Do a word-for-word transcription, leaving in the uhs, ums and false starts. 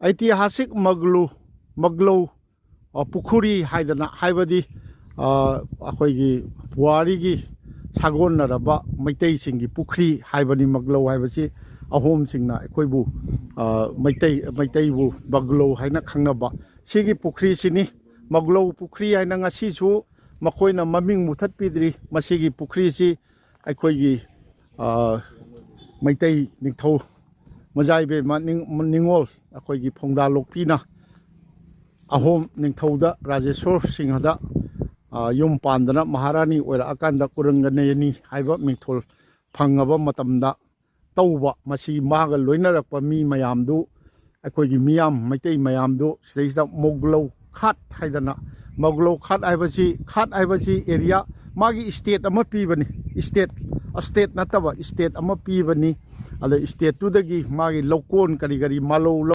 ꯑꯩꯇꯤꯍꯥꯁꯤꯛ ꯃꯒ꯭ꯂꯨ ꯃꯒ꯭ꯂꯧ ꯑ, ꯄꯨꯈ꯭ꯔꯤ ꯍꯥꯏꯗꯅ, ꯍꯥꯏꯕꯗꯤ ꯑ, ꯑꯩꯈꯣꯏꯒꯤ ꯄꯨꯋꯥꯔꯤꯒꯤ ꯁꯥꯒꯣꯟꯅꯔꯕ ꯃꯩꯇꯩꯁꯤꯡꯒꯤ ꯄꯨꯈ꯭ꯔꯤ ꯍꯥꯏꯕꯅꯤ꯫ ꯃꯒ꯭ꯂꯧ ꯍꯥꯏꯕꯁꯤ ꯑꯍꯣꯝꯁꯤꯡꯅ ꯑꯩꯈꯣꯏꯕꯨ ꯑ, ꯃꯩꯇꯩ ꯃꯩꯇꯩꯕꯨ ꯃꯒ꯭ꯂꯧ ꯍꯥꯏꯅ ꯈꯪꯅꯕ ꯁꯤꯒꯤ ꯄꯨꯈ꯭ꯔꯤꯁꯤꯅꯤ꯫ ꯃꯒ꯭ꯂꯧ ꯄꯨꯈ꯭ꯔꯤ ꯍꯥꯏꯅ ꯉꯁꯤꯁꯨ ꯃꯈꯣꯏꯅ ꯃꯃꯤꯡ ꯃꯨꯊꯠꯄꯤꯗ꯭ꯔꯤ꯫ ꯃꯁꯤꯒꯤ ꯄꯨꯈ꯭ꯔꯤꯁꯤ ꯑꯩꯈꯣꯏꯒꯤ ꯑ, ꯃꯩꯇꯩ ꯅꯤꯡꯊꯧ ꯃꯖꯥꯏꯕꯦꯝꯃ ꯅꯤꯡ- ꯅꯤꯡꯉꯣꯜ ꯑꯩꯈꯣꯏꯒꯤ ꯐꯣꯡꯗꯥ ꯂꯣꯛꯄꯤꯅ ꯑꯍꯣꯝ ꯅꯤꯡꯊꯧꯗ ꯔꯥꯖꯦꯁꯣꯔ ꯁꯤꯡꯍꯗ ꯑ, ꯌꯨꯝ ꯄꯥꯟꯗꯅ ꯃꯍꯥꯔꯥꯅꯤ ꯑꯣꯏꯔꯛꯑꯀꯥꯟꯗ ꯀꯨꯔꯪꯒ ꯅꯌꯅꯤ ꯍꯥꯏꯕ ꯃꯤꯡꯊꯣꯜ ꯐꯪꯉꯕ ꯃꯇꯝꯗ ꯇꯧꯕ꯫ ꯃꯁꯤ ꯃꯥꯒ ꯂꯣꯏꯅꯔꯛꯄ ꯃꯤ ꯃꯌꯥꯝꯗꯨ, ꯑꯩꯈꯣꯏꯒꯤ ꯃꯤꯌꯥꯝ ꯃꯩꯇꯩ ꯃꯌꯥꯝꯗꯨ ꯁꯤꯗꯩꯁꯤꯗ ꯃꯧꯒ꯭ꯂꯧ ꯈꯥꯠ ꯍꯥꯏꯗꯅ, ꯃꯧꯒ꯭ꯂꯧ ꯈꯥꯠ ꯍꯥꯏꯕꯁꯤ, ꯈꯥꯠ ꯍꯥꯏꯕꯁꯤ ꯑꯦꯔꯤꯌꯥ, ꯃꯥꯒꯤ ꯏꯁꯇꯦꯠ ꯑꯃ ꯄꯤꯕꯅꯤ꯫ ꯏꯁꯇꯦꯠ, ꯏꯁꯇꯦꯠ ꯅꯠꯇꯕ ꯏꯁꯇꯦꯠ ꯑꯃ ꯄꯤꯕꯅꯤ꯫ ꯑꯗ ꯏꯁꯇꯦꯠꯇꯨꯗꯒꯤ ꯃꯥꯒꯤ ꯂꯧꯀꯣꯟ ꯀꯔꯤ ꯀꯔꯤ, ꯃꯥꯂꯧ